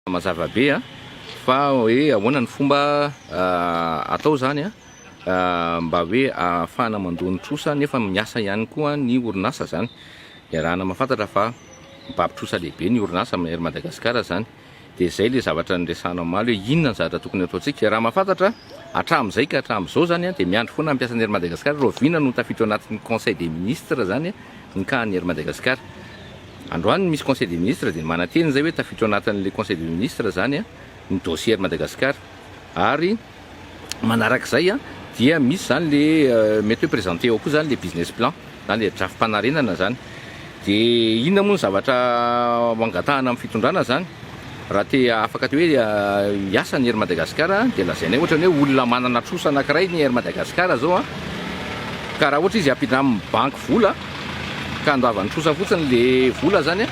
Mazava be fa hoe ahoana ny fomba atao zany mba hoe ahafahana mandoa ny trosa nefa miasa ihany koa ny orinasa zany. Iarahana mahafantatra fa mibaby trosa lehibe ny orinasa amin'ny Air Madagascar zany. Dia izay ilay zavatra niresahana omaly hoe inona ny zavatra tokony hataontsika. Raha mahafantatra hatramin'izay ka hatramin'izao zany dia miandry foana ny mpiasan'ny Air Madagascar rahoviana no tafiditra ao anatin'ny conseil des ministres zany ny cas an'ny Air Madagascar. Androany misy conseil des ministres dia manantena izay hoe tafiditra ao anatin'ilay conseil des ministres izany ny dossier Air Madagascar ary manarak'izay dia misy izany le mety hoe présenter ao koa izany le business plan na le drafi-panarenana izany. Dia inona moa ny zavatra ho angatahana amin'ny fitondrana izany? Raha te afaka te hoe hiasa ny Air Madagascar dia lazainay ohatra ny hoe olona manana trosa anankiray ny Air Madagascar zao an, ka raha ohatra izy ampindramin'ny banky vola ka andoavany trosa fotsiny le vola zany an,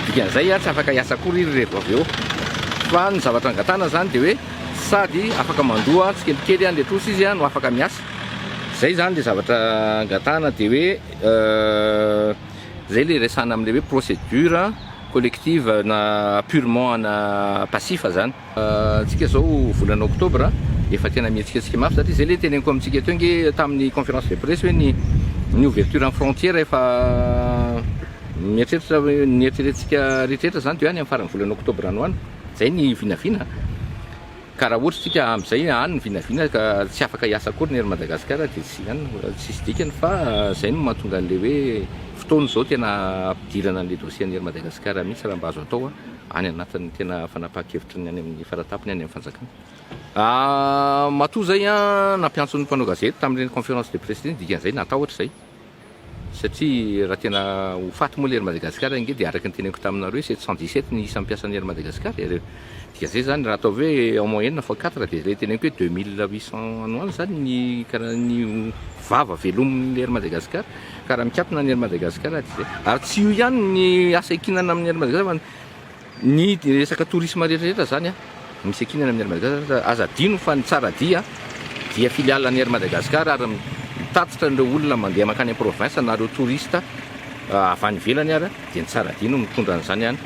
dikan'izay an tsy afaka hiasa akory iry revo avy eo. Fa ny zavatra angatahana zany dia hoe sady afaka mandoa tsikelikely an le trosa izy an no afaka miasa. Zay zany le zavatra angatahana dia hoe zay le resahana amin'le hoe procédure collective na purement ana passif zany. Tsika zao volana octobre efa tena mihetsiketsika mafy satria zay le teneniko amintsika teo nge tamin'ny conférence de presse hoe ny ny ouverture ny frontière efa mieritreritra ny eritreretintsika rehetrarehetra zany de hoe any amin'ny faran'ny volana octobre any ho any. Zay ny vinavina. Ka raha ohatra tsika amin'izay any ny vinavina ka tsy afaka hiasa akory ny Air Madagascar dia tsy any tsisy dikany fa zay no mahatonga an'le hoe fotoana izao tena ampidirana an'le dossier an'ny Air Madagascar mihitsy raha mba azo atao any anatin'ny tena fanapahan-kevitry ny any amin'ny faratapony any amin'ny fanjakana. Matoa zay nampiantso ny mpanao gazety tamin'ireny conférence de presse ireny dikan'izay natahotra izay. Satria raha tena ho faty moa le Air Madagascar ange dia araka ny teneniko taminareo hoe 717 ny isan'ny mpiasan'ny Air Madagascar e. Dikan'izay zany raha atao hoe en moyenne fois 4 dia ilay teneniko hoe 2800 any ho any zany ny karaha ny vava velomin'ny Air Madagascar. Ka raha mikatona ny Air Madagascar dia izay. Ary tsy io ihany ny asa iankinana amin'ny Air Madagascar fa Ny resaka tourisme rehetra rehetra zany a, misy ankinana amin'ny Air Madagascar, aza adino fa ny Tsaradia dia filiale an'ny Air Madagascar ary mitatitra an'ireo olona mandeha mankany am province na ireo touriste avy any ivelany ary dia ny Tsaradia no mitondra an'izany any.